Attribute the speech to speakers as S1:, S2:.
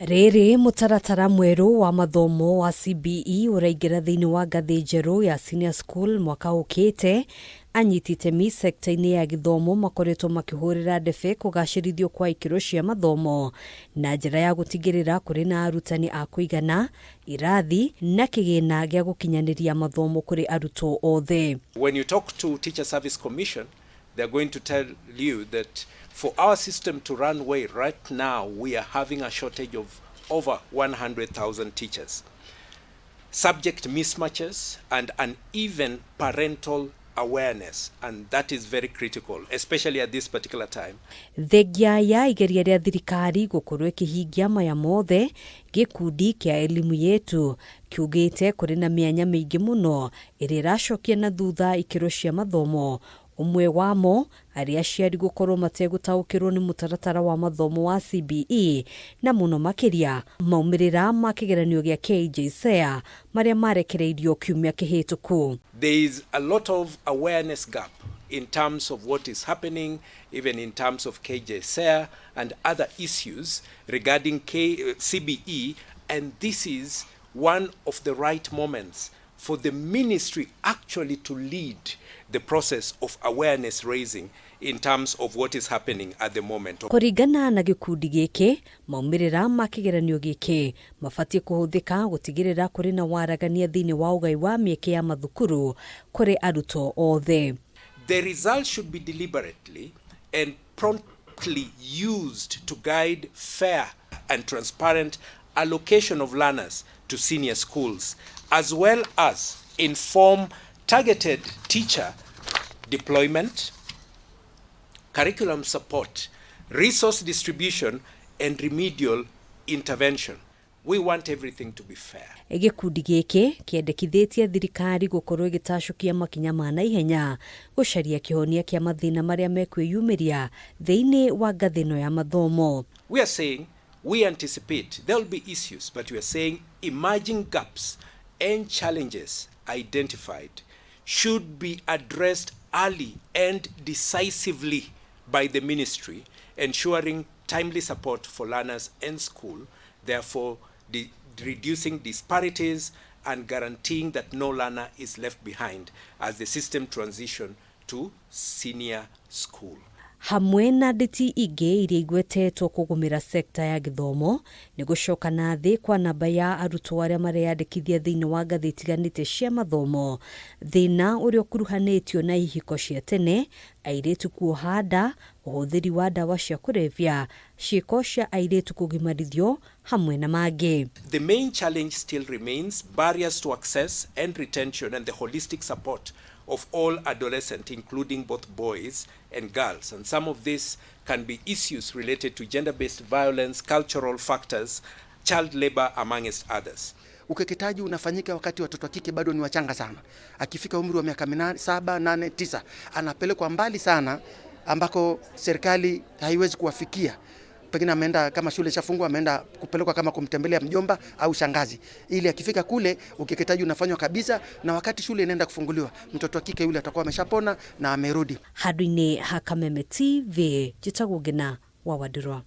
S1: Rĩrĩ mũtaratara mwerũ wa mathomo wa CBE ũraingĩra thĩinĩ wa ngathĩ njerũ ya senior school mwaka ũkĩte, anyiti itemi sekta-inĩ ya gĩthomo makoretwo makĩhũrĩra ndebe kũgacĩrithio kwa ikĩro cia mathomo na njĩra ya gũtigĩrĩra kũrĩ na arutani a kũigana, irathi na kĩgĩna gĩa gũkinyanĩria mathomo kũrĩ arutwo othe.
S2: When you talk to Teacher Service Commission, they're going to tell you that for our system to run well right now, we are having a shortage of over 100,000 teachers. Subject mismatches and uneven parental awareness, and that is very critical, especially at this particular time.
S1: Thengia ya igeria rĩa thirikari gũkorwo ĩkĩhingia maya mothe, gĩkundi kĩa Elimu Yetu kiugĩte kũrĩ na mĩanya mĩingĩ mũno ĩrĩa ĩracokia na thutha ikĩro cia mathomo, ũmwe wamo arĩ aciari gũkorwo mategũtaũkĩrwo nĩ mũtaratara wa mathomo wa CBE na mũno makĩria maumĩrĩra ma kĩgeranio gĩa KJSEA marĩa marekereirio kiumia kĩhĩtũku.
S2: There is a lot of awareness gap in terms of what is happening, even in terms of KJSEA and other issues regarding CBE, and this is one of the right moments for the ministry actually to lead the process of awareness raising in terms of what is happening at the moment.
S1: Kũringana na gĩkundi gĩkĩ, maumĩrĩra ma kĩgeranio gĩkĩ mabatiĩ kũhũthĩka gũtigĩrĩra kũrĩ na waragania thĩinĩ wa ũgai wa mĩeke ya mathukuru kũrĩ arutwo othe.
S2: The results should be deliberately and promptly used to guide fair and transparent allocation of learners to senior schools, as well as inform targeted teacher deployment, curriculum support, resource distribution, and remedial intervention. We want everything to be fair.
S1: Gĩkundi gĩkĩ kĩendekithĩtie thirikari gũkorwo ĩgĩtacũkia makinya ma naihenya gũcaria kĩhonia kĩa mathĩna marĩa mekwĩyumĩria thĩinĩ wa ngathĩ ĩno ya mathomo.
S2: We are saying we anticipate there will be issues, but we are saying emerging gaps and challenges identified should be addressed early and decisively by the ministry, ensuring timely support for learners and school, therefore reducing disparities and guaranteeing that no learner is left behind as the system transition to senior school.
S1: Hamwe na nditi ingĩ iria igwetetwo kũgũmĩra sekta ya gĩthomo nĩ gũcoka na thĩ kwa namba ya arutwo arĩa mareyandĩkithia thĩinĩ wa ngathĩ itiganĩte cia mathomo, thĩna ũrĩa ũkuruhanĩtio na ihiko cia tene, airĩtu kuoha nda, ũhũthĩri wa ndawa cia kũrebia, ciĩko cia airĩtu kũgimarithio hamwe na mangĩ.
S2: The main challenge still remains barriers to access and retention and the holistic support of all adolescents, including both boys and girls. And some of these can be issues related to gender-based violence, cultural factors, child labor, amongst others.
S3: Ukeketaji unafanyika wakati watoto wa kike bado ni wachanga sana. Akifika umri wa miaka 7, 8, 9 anapelekwa mbali sana ambako serikali haiwezi kuwafikia. Pengine ameenda kama shule ishafungwa, ameenda kupelekwa kama kumtembelea mjomba au shangazi, ili akifika kule ukeketaji unafanywa kabisa, na wakati shule inaenda kufunguliwa mtoto wa kike yule atakuwa ameshapona na amerudi.
S1: Handũ-inĩ ha Kameme TV, njĩtagwo Ngina wa Wandirwa.